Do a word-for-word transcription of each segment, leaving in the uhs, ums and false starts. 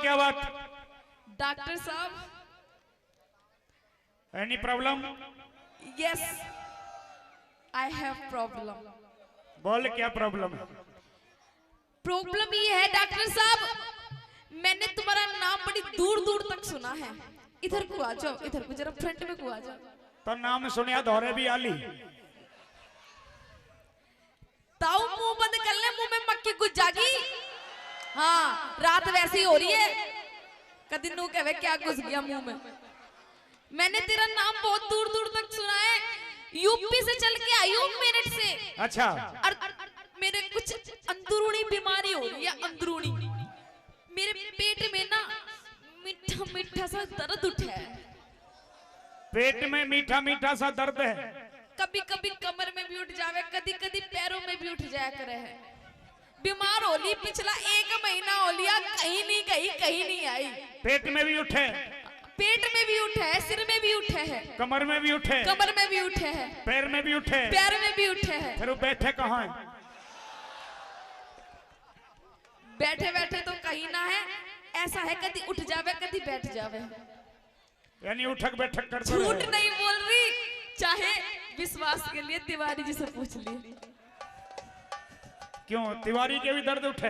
क्या बात? डॉक्टर साहब। Any problem? Yes, I have problem. बोल, क्या problem है? प्रॉब्लम ये है डॉक्टर साहब, मैंने तुम्हारा नाम बड़ी दूर दूर तक सुना है। इधर को आ जाओ, इधर को, जरा फ्रंट में को आ जाओ। तो नाम सुनिया धोरे भी आली। ताऊ, मुंह बंद कर ले, मुंह में मक्खी घुस जागी। हाँ, रात वैसी हो रही है, कदी नू कहवे क्या घुस गया मुंह में। मैंने तेरा नाम बहुत दूर दूर तक सुना है, यूपी से चल के आई हूँ, मेरठ से। अच्छा। और मेरे कुछ अंदरूनी बीमारी हो रही है, अंदरूनी। मेरे पेट में ना मीठा मीठा सा दर्द उठा है। पेट में मीठा मीठा सा दर्द है। कभी कभी कमर में भी उठ जावे, कभी कभी पैरों में भी उठ जाया करे है। बीमार हो ली, पिछला एक महीना हो लिया, कहीं नहीं गई, कहीं नहीं आई। पेट में भी उठे। पेट में भी उठे है, सिर में भी उठे है। कमर में भी उठे। कमर में भी उठे है। पैर में भी उठे। पैर में भी उठे है। फिर वो बैठे कहाँ है? बैठे बैठे तो कहीं ना है, ऐसा है कभी उठ जावे, कभी बैठ जावे। यानी उठक बैठक करते झूठ रहे। नहीं बोल रही, चाहे विश्वास के लिए तिवारी जी से पूछ लिए। क्यों, तिवारी के भी दर्द उठे?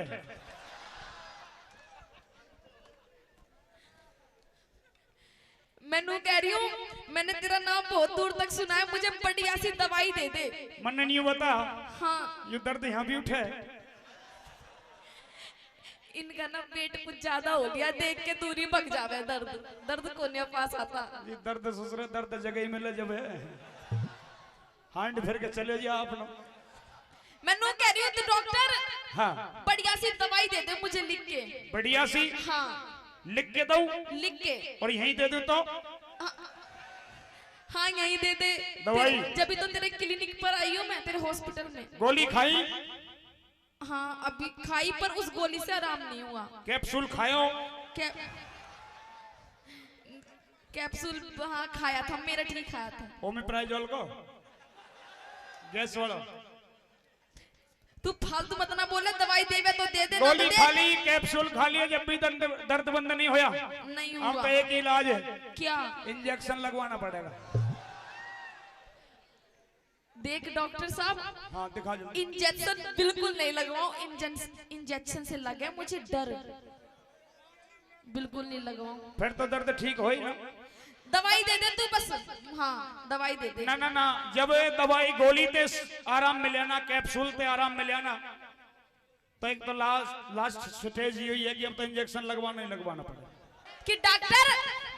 मैं नू कह रही हूँ, मैंने तेरा नाम बहुत दूर तक सुना है, मुझे बढ़िया सी दवाई दे दे। मन्ने नहीं बता। हाँ। ये दर्द यहाँ भी उठे। इनका ना पेट कुछ ज्यादा हो गया, देख के दूरी भग जावे दर्द। दर्द कोन्या पास आता। ये दर्द ससुरे, दर्द जगह ही मिले जब है। हांड फिर के चले जा आप लोग। मैं नू कह रही हूँ, तू डॉक्टर, हाँ। बढ़िया सी दवाई दे दे मुझे लिख के। बढ़िया सी? हाँ। लिख के दूं? लिख के। और यहीं दे दूं तो? हाँ, हाँ, यहीं दे दे। दवाई? जब भी तो तेरे क्लिनिक पर आई हूँ मैं, तेरे हॉस्पिटल में। गोली खाई? हाँ, अभी खाई, पर उस गोली से आराम नहीं हुआ। कैप्सूल खायो? कै-, कैप्सूल, हाँ, खाया था, मेरठ ही खाया था। ओमेप्राजोल को? गैस वाला? तू फालतू मत ना बोले, दवाई देवे तो दे दे, ना गोली तो दे। खा ली, कैप्सूल खा लिया, जब भी दर्द, दर्द बंद नहीं होया। नहीं हुआ। आपका एक ही इलाज है। क्या? इंजेक्शन लगवाना पड़ेगा। देख डॉक्टर साहब, हाँ, दिखा दो। इंजेक्शन बिल्कुल नहीं लगवाओ, इंजेक्शन, इंजेक्शन से लगे मुझे डर, बिल्कुल नहीं लगवाओ। फिर तो दर्द ठीक हो ही ना। दवाई दे दे तू बस। हाँ, दवाई दे दे। ना, ना, ना, जब दवाई गोली ते आराम मिले ना, कैप्सूल ते आराम मिले ना, तो एक तो लास्ट, लास्ट स्टेज ये है कि अब तो इंजेक्शन लगवाना ही लगवाना पड़ेगा। कि डॉक्टर,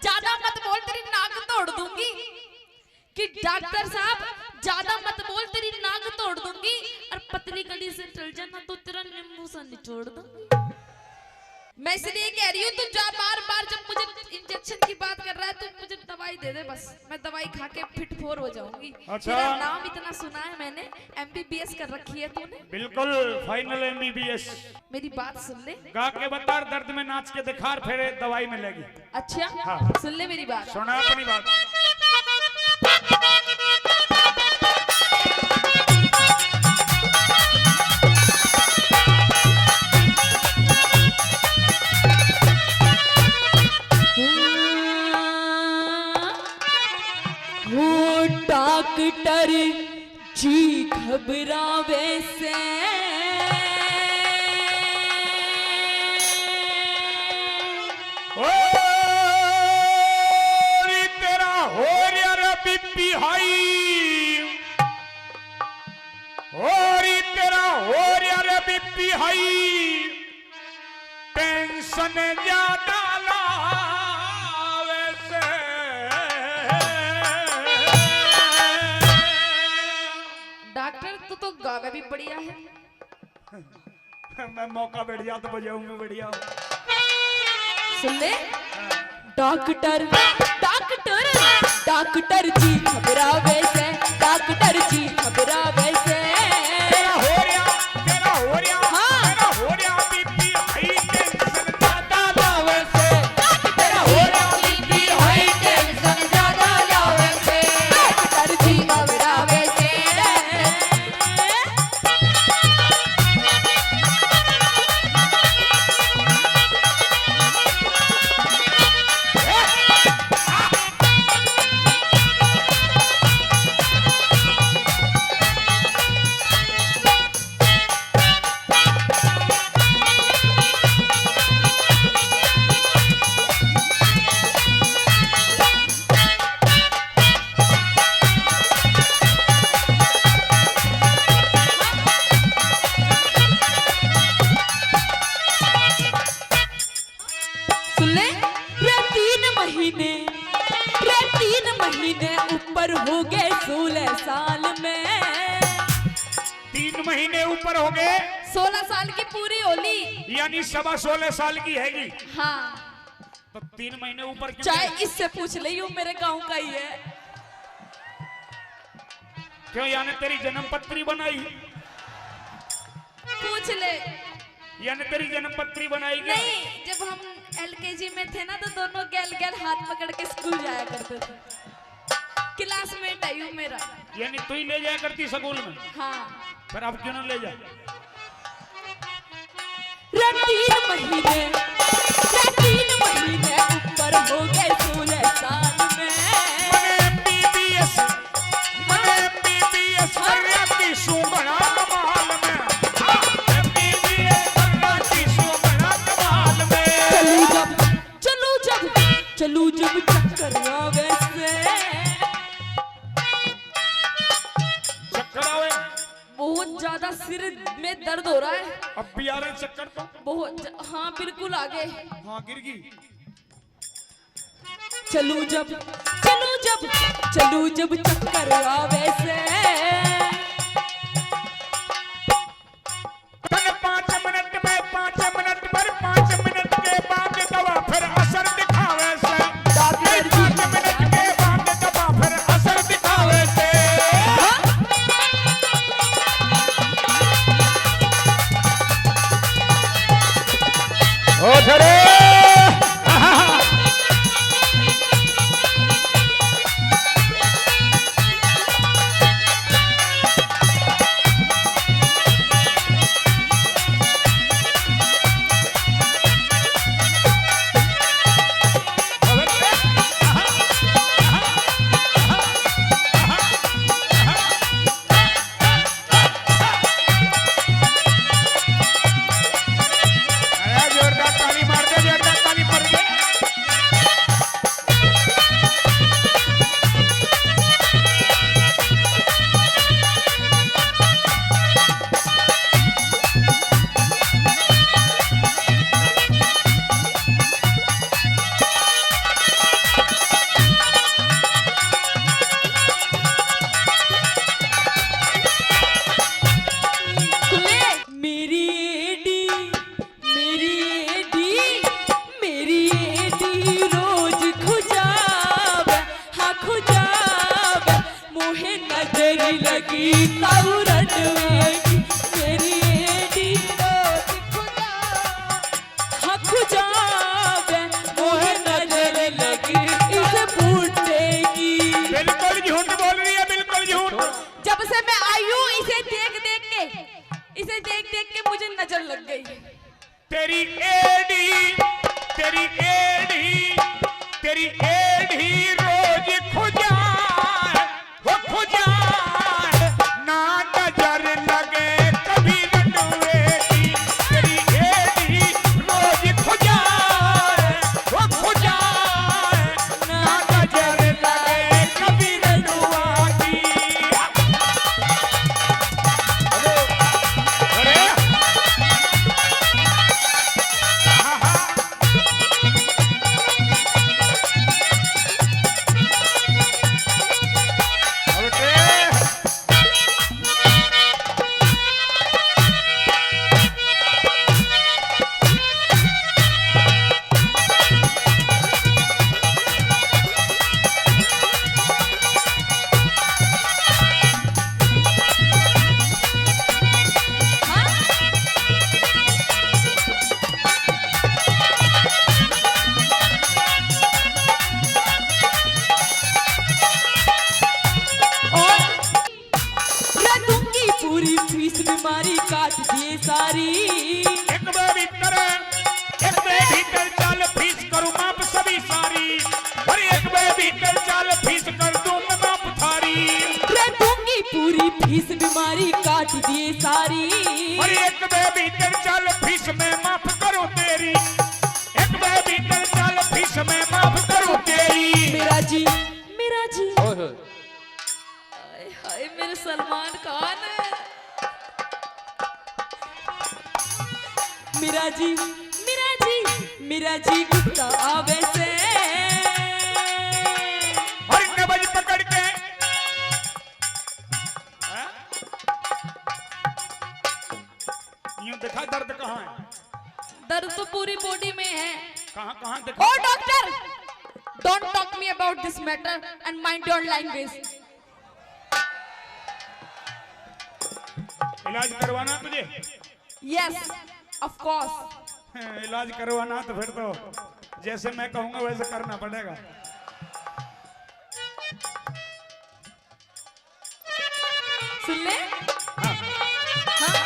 ज्यादा मत बोल, तेरी नाक तोड़ दूंगी। कि डॉक्टर साहब, ज्यादा मत बोल, तेरी नाक तोड़ दूंगी। और पतली गली से टल जाना तो तेरा नींबू सा निचोड़ दूंगी। मैं इसलिए कह रही हूँ, तू जा बार बार, जब मुझे इंजेक्शन की बात कर रहा है, तू मुझे दवाई दे दे बस, मैं दवाई खा के फिट फोर हो जाऊंगी। अच्छा। तेरा नाम इतना सुना है मैंने, एमबीबीएस कर रखी है तूने। बिल्कुल, फाइनल एमबीबीएस। मेरी बात सुन ले। गा के बता, दर्द में नाच के दिखा, फिर दवाई मिलेगी। अच्छा, हाँ। सुन ले मेरी बात। सुना अपनी बात। वो डॉक्टर जी घबरावे से। ओ री तेरा हो रहा रे बीपी हाई, ओ री तेरा हो रहा रे बीपी हाई। टेंशन ज्यादा लावे से। डॉक्टर, तू तो गावे भी बढ़िया है। मैं मौका बैठ जा तो बजाऊं भी बढ़िया। सुन ले। डॉक्टर, डॉक्टर, डॉक्टर जी घबरावे से, डॉक्टर जी घबरावे से। तेरा हो रहा, तेरा हो रहा, हाँ। तेरा हो रहा बीपी हाई, टेंशन ज्यादा लावे से। तेरा हो रहा बीपी हाई, टेंशन ज्यादा लावे से। डॉक्टर जी घबरावे से। रे तीन महीने, रे तीन महीने ऊपर हो गए सोलह साल में। तीन महीने ऊपर हो गए। सोलह साल की पूरी होली। यानी सवा सोलह साल की हैगी। हाँ। तो तीन महीने ऊपर क्यों चाहे गए? इससे पूछ ले, यू मेरे गांव का ही है। क्यों, याने तेरी जन्म पत्री बनाई? पूछ ले। याने तेरी जन्म पत्री बनाई क्या? नहीं, जब हम एलकेजी में थे ना, तो दोनों गैल गैल हाथ पकड़ के स्कूल जाया करते थे। क्लासमेट है यू मेरा। यानी तू ही ले जाया करती स्कूल में? हाँ। पर अब क्यों ना ले जा? रे तीन महीने, रे तीन महीने ऊपर हो गए सोलह साल में। मने एमबीबीएस, मने एमबीबीएस कर रहा की सूं बड़ा कमाल में। हाँ, एमबीबीएस कर रहा की सूं बड़ा कमाल में। चलू जब, चलू जब, चलू जब चक्कर आवे से। चक्कर आवे? बहुत ज्यादा सिर में दर्द हो रहा है। अब भी आ रहे हैं चक्कर तो? बहुत ज-, हाँ, बिल्कुल आ गए। हाँ, गिर गई। चलू जब, चलू जब, चलू जब चक्कर आवे से। तन पाँच मिनट में, पाँच मिनट पर, पाँच मिनट के बाद दवा फिर असर दिखावे से। डॉक्टर जी। पाँच मिनट के बाद दवा फिर असर दिखावे से। ओ धरे। अरे जोरदार ताली मार दे, जोरदार ताली मार दे। मेरी एडी, मेरी एडी, मेरी एडी रोज खुजावे, हाँ खुजावे, मोहे नजर लगी ताऊ रंडवे की, मेरी एडी रोज खुजावे, हाँ खुजावे, मोहे नजर लगी इस बूटे की। बिल्कुल झूठ बोल रही है, बिल्कुल झूठ। जब से मैं आई हूँ इसे देख देख के, इसे देख देख के मुझे नजर लग गई। तेरी एड़ी, तेरी एड़ी, तेरी एड़ी रोज खुजा, वो खुजा, ना नजर लगे कभी रंडवे की। तेरी एड़ी रोज खुजा, वो खुजा, ना नजर लगे कभी रंडवा की। अरे, और रे दूंगी पूरी फीस, बीमारी काट दिए सारी। एक बे भीतर, एक बे भीतर चाल फीस करूँ माफ सभी सारी। अरे एक बे भीतर चाल फीस कर दूं मैं माफ थारी। रे दूंगी पूरी फीस, बीमारी काट दिए सारी। अरे एक बे भीतर चाल फीस मैं माफ करूं तेरी। एक बे भीतर चाल फीस मैं माफ करूं तेरी। मेरा जी, मेरा जी। ओए होए। हाय हाय मेरे सलमान खान। मेरा जी, मेरा जी, मेरा जी गुस्सा आवे से। और नब्ज पकड़ के, हैं? यूं दिखा, दर्द कहाँ है? दर्द तो पूरी बॉडी में है। कहाँ, कहाँ दिखा? ओ doctor, don't talk me about this matter and mind your language. इलाज करवाना तुझे? Yes, of course. इलाज करवाना तो फिर तो जैसे मैं कहूंगा वैसे करना पड़ेगा। सुन ले। हाँ। हाँ।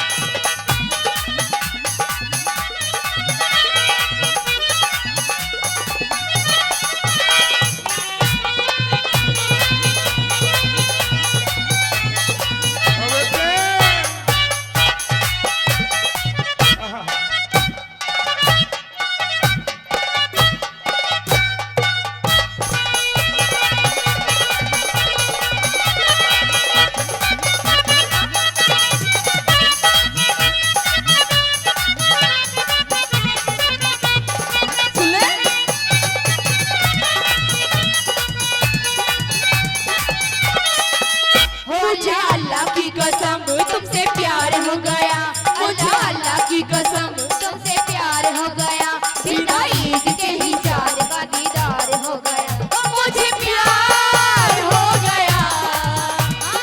मुझे अल्लाह की कसम तुमसे प्यार हो गया, मुझे अल्लाह की कसम तुमसे प्यार हो गया, बिना ईद के ही चार का दीदार हो गया, मुझे प्यार हो गया,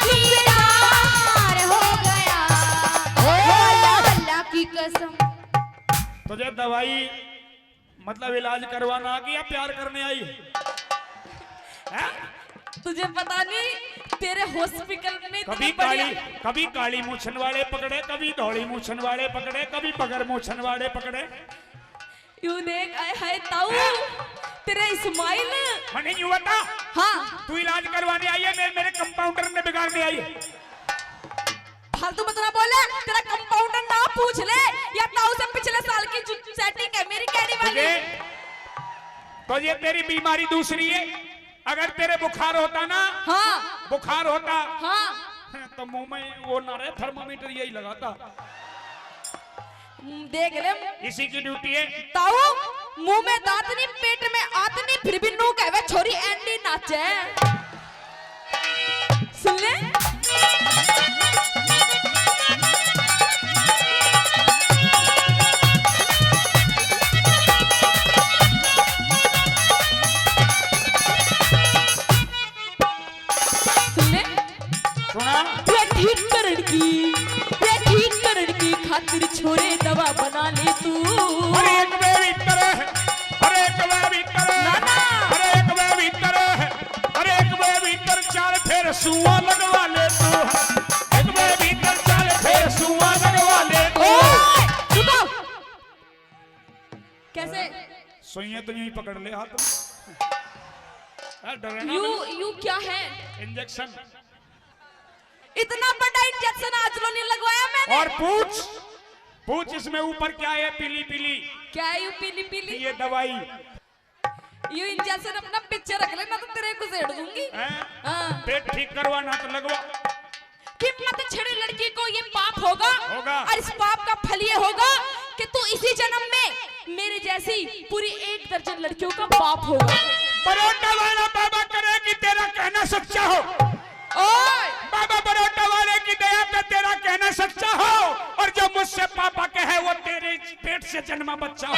दीदार हो गया, अल्लाह, अल्लाह की कसम। तुझे दवाई मतलब इलाज करवाना आ गई या प्यार करने आई? हैं? तुझे पता नहीं, तेरे हॉस्पिटल में इतने कभी काली, बढ़िया कभी काली मूछन वाले पकड़े, कभी धौली मूछन वाले पकड़े, कभी बगर मूछन वाले पकड़े। यू देख, आय हाय ताऊ, हैं? तेरा स्माइल। मने यूं बता। हाँ। तू इलाज करवाने आई है, मेरे, मेरे कंपाउंडर ने बिगाड़ने आई है? फालतू मत ना बोले, तेरा कंपाउंडर ना पूछ ले, या ताऊ से पिछले साल की जो सेटिंग है मेरी कहने वाली। तुझे, तुझे तेरी बीमारी दूसरी है। अगर तेरे बुखार होता ना, हाँ। बुखार होता, हाँ। तो मुंह में वो ना रहे, थर्मामीटर यही लगाता। हम्म, देख ले। इसी की ड्यूटी है। ताऊ, मुंह में दांत नहीं, पेट में आत नहीं, फिर भी नू कहवे छोरी एंडी नाचे। सुन ले। सुन ले। सुना। वे ठीक करण की, वे ठीक करण की खातिर छोरे दवा बना ले तू। अरे एक वे भीतर, अरे एक वे भीतर, ना, ना। अरे एक वे भीतर, अरे एक वे भीतर चार फेर सुआ लगवा ले तू। एक वे भीतर चार फेर सुआ लगवा ले तू। ओए, रुको। कैसे? सुइयां तो यूं ही पकड़ ले हाथ में। आ, डरे ना यू, बे। यू क्या है? इंजेक्शन। इतना बड़ा इंजेक्शन आज लो नहीं लगवाया मैंने। और पूछ, पूछ इसमें ऊपर क्या है, पीली पीली। क्या है यू पीली पीली? ये दवाई। यू इंजेक्शन अपना पीछे रख ले, ना तो तेरे घुसेड़ दूंगी। हैं? हाँ। पेट ठीक करवाना तो लगवा। कि मत छेड़े लड़की को, ये पाप होगा। होगा। और इस पाप का फल ये होगा कि तू इसी जन्म में मेरे जैसी पूरी एक दर्जन लड़कियों का बाप होगा। बरोटा वाला बाबा करे कि तेरा कहना सच्चा हो। ओए! बाबा बरोटा वाले की दया पे तेरा कहना सच्चा हो, और जो मुझसे पापा कहे वो तेरे पेट से जन्मा बच्चा हो।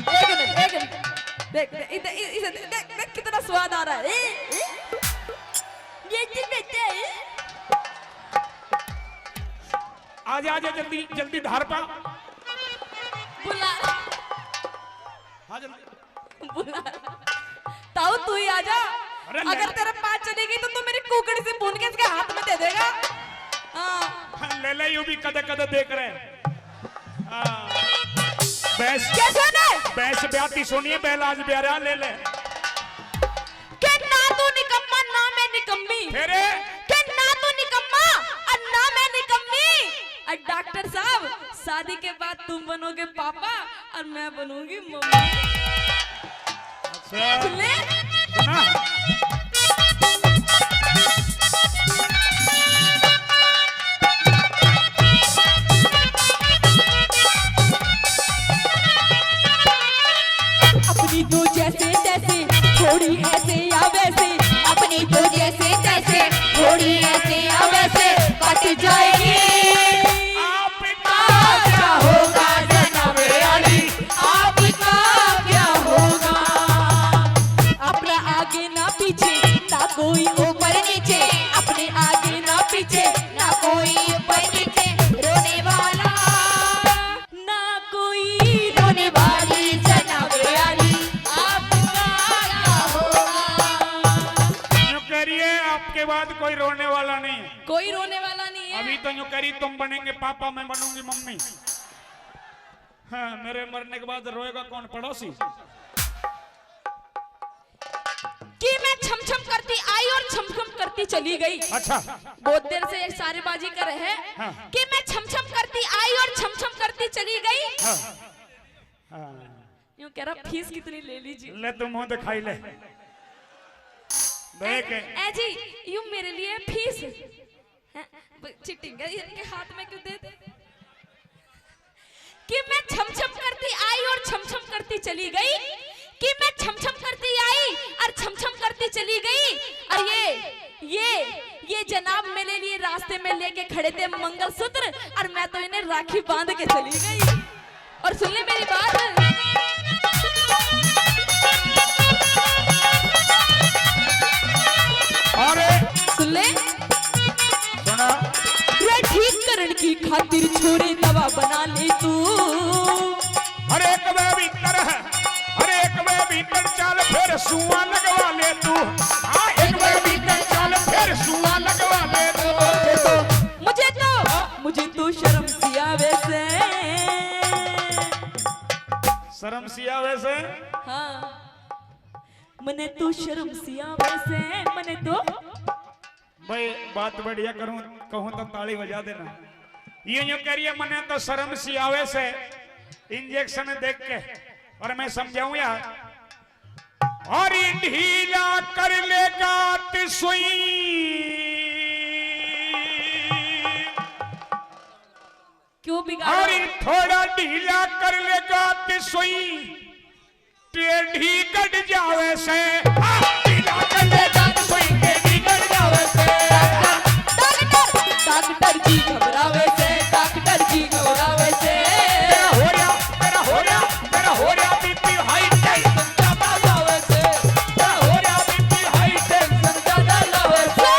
एक मिनट, एक मिनट। देख, देख, इधर, इ-, इसे देख, देख, देख, कितना स्वाद आ रहा है। ए, ए। ये चीज बेचते हैं। आजा, आजा, जल्दी, जल्दी धार पा। बुला। हाँ, जल्दी। बुला। ताऊ, तू ही आजा। अरे, अगर ले। तेरे पास चली गई तो तू मेरी कुकड़ी से भून के इसके हाथ में दे देगा। हाँ। ले ले, यू भी कदे कदे देख रहे। हाँ। भैंस, कैसे ने? भैंस ब्याती सोनिए, बैल आज ब्यारा, ले ले। के ना तू निकम्मा, ना मैं निकम्मी। फिर? के ना तू निकम्मा और ना मैं निकम्मी। और डॉक्टर साहब, शादी के बाद तुम बनोगे पापा और मैं बनूंगी मम्मी। अच्छा। सुन ले। सुना। ऐसे या वैसे, अपनी तो जैसे तैसे, थोड़ी ऐसे या वैसे कट जाएगी। आपका क्या होगा जनाबे आली, आपका क्या होगा? अपने आगे ना पीछे, ना कोई ऊपर नीचे, अपने आगे ना पीछे, ना कोई ऊपर नीचे, रोने वाला ना कोई रोने वाली जनाबे आली, आपका क्या होगा? यूं कह रही है, आपके बाद कोई रोने वाला नहीं है। कोई रोने वाला नहीं है। अभी तो यूं कह रही, तुम बनेंगे पापा, मैं बनूंगी मम्मी। हाँ, मेरे मरने के बाद रोएगा कौन? पड़ोसी। कि मैं छम छम करती आई और छम छम करती चली गई। अच्छा। बहुत देर से ये सारेबाजी कर रहे हैं। हाँ। कि मैं छम छम करती आई और छम छम करती चली गई। हाँ। हाँ। यूं कह रहा, फीस कितनी ले लीजिए। ले, तू मुंह दिखाई ले। देख। ए, ए जी, यू मेरे लिए फीस। हैं? ब-, चीटिंग है, इनके हाथ में क्यों दे दे? कि मैं छम छम करती आई और छम छम करती चली गई, कि मैं छम छम करती आई और छम छम करती चली गई। और ये, ये, ये जनाब मेरे लिए रास्ते में लेके खड़े थे मंगलसूत्र, और मैं तो इन्हें राखी बांध के चली गई। और सुन ले मेरी बात। अरे सुन ले। सुना। रे ठीक करण की खातिर छोरे दवा बना ले तू। अरे एक वे भीतर है, अरे एक वे भीतर चाल, फिर सुआ लगवा ले तू। हाँ, एक वे भीतर चाल, फिर सुआ लगवा ले तू। मुझे तो, मुझे तो शर्म सी आवे से। शर्म सी आवे से? हाँ। मने तो शर्म सी आवे से, मने तो। भाई, बात बढ़िया करूं, कहूं तो ताली बजा देना। ये यूं कह रही है, मने तो शर्म सी आवे से इंजेक्शन देख के, और मैं समझाऊं यार। और ये ढीला कर लेगा ते सुई। क्यों बिगाड़ा? और ये थोड़ा ढीला कर लेगा ते सुई, टेढ़ी कट जावे से। हाँ, ढीला कर लेगा ते सुई, टेढ़ी कट जावे से। डॉक्टर, डॉक्टर जी घबरावे से, डॉक्टर जी घबरावे से। तेरा हो रहा, तेरा हो रहा, तेरा हो रहा बीपी हाई टेंशन ज्यादा लावे से। तेरा हो रहा बीपी हाई टेंशन ज्यादा लावे से।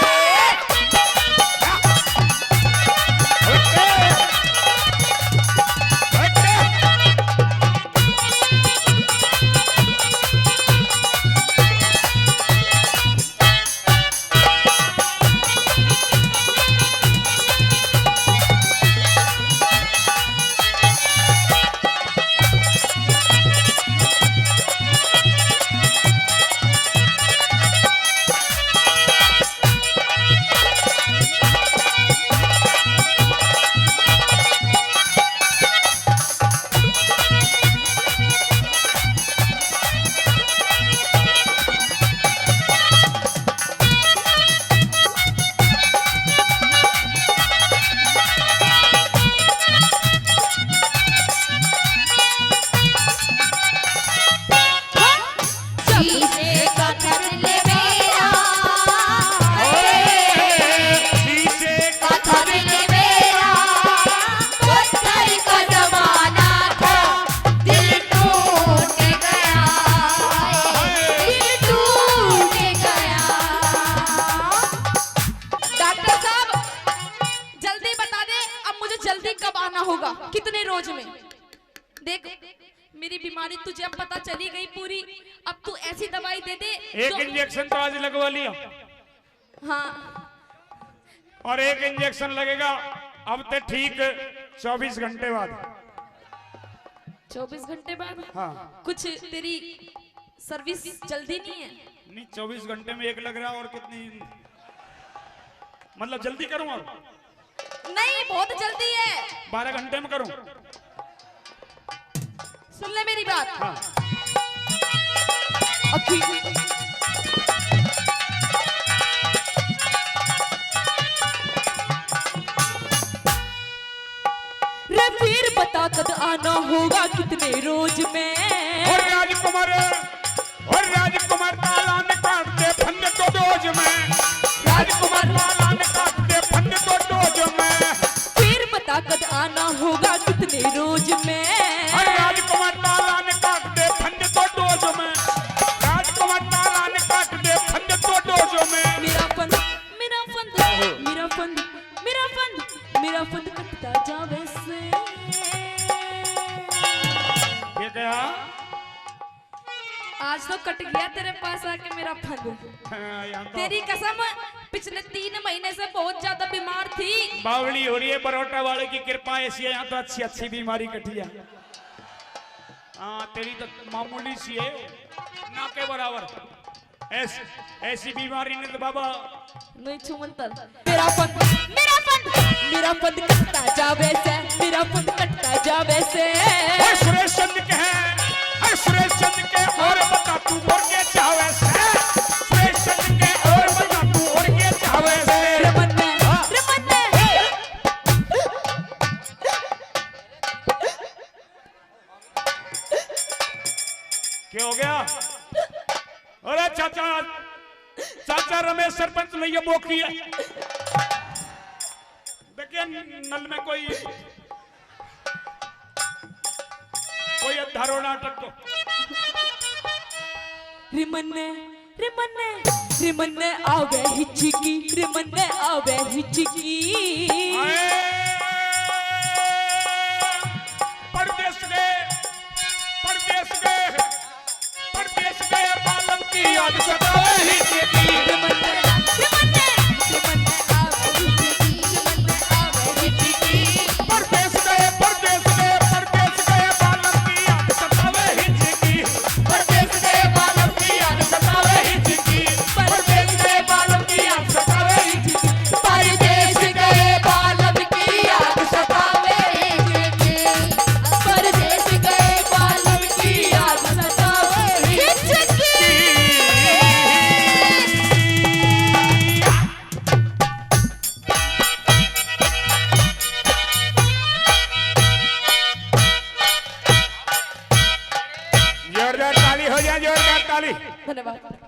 शीशे का घर ले मेरा, शीशे का घर ले मेरा, पत्थर का जमाना था, दिल टूट गया, दिल टूट गया। डॉक्टर साहब, जल्दी बता दे, अब मुझे जल्दी कब आना होगा, कितने रोज में? देख, मेरी बीमारी तुझे अब पता चली गई पूरी। अब तू ऐसी दवाई दे दे एक जो इंजेक्शन तो आज लगवा लिया। हाँ। और एक इंजेक्शन लगेगा अब ते ठीक चौबीस घंटे बाद। चौबीस घंटे बाद? हाँ। कुछ तेरी सर्विस जल्दी नहीं है? नहीं, चौबीस घंटे में एक लग रहा। और कितनी, मतलब, जल्दी करूँ और? नहीं, बहुत जल्दी है। बारह घंटे में करूं? सुन ले मेरी बात। हाँ। अखी-, रे फिर बता कद आना होगा, कितने रोज में? और राजकुमार, और राजकुमार ताला हाँ? आज तो कट गया तेरे पास आके मेरा फंद। हाँ, यहाँ तो तेरी कसम, पिछले तीन महीने से बहुत ज्यादा बीमार थी। बावली हो रही है, बरोटा वाले की कृपा ऐसी है, यहाँ तो अच्छी अच्छी बीमारी कटी है। हाँ, तेरी तो मामूली सी है, ना के बराबर। ऐस-, ऐसी बीमारी ने तो बाबा नहीं छू मंतर। मेरा फंद, मेरा फंद, मेरा फंद कटता जावे से, मेरा फंद कटता जावे से। ओए सुरेश चंद के है, ओए सुरेश चंद के और बता तू और के चावे से, सुरेश चंद के और बता तू और के चावे से। रे मन्ने, रे मन्ने। क्या हो गया? अरे चाचा, चाचा रमेश सरपंच नहीं है, बोकी है। देखिए नल में कोई, कोई अधारो नाटक को। रे मन्ने, रे मन्ने, रे मन्ने आवे हिचकी, रे मन्ने आवे हिचकी। आए, परदेस गए, परदेस गए, परदेस गए बालम की याद सतावे हिचकी। रे मन्ने, रे मन्ने, रे मन्ने आवे हिचकी, रे मन्ने आवे हिचकी। परदेस गए, परदेस गए, परदेस गए बालम की याद सतावे हिचकी। परदेस गए बालम की याद सतावे हिचकी। परदेस गए बालम की याद सतावे हिचकी। परदेस गए बालम की याद सतावे हिचकी। परदेस गए बालम की याद सतावे हिचकी। जोरदार ताली हो जाए, जोरदार ताली। धन्यवाद।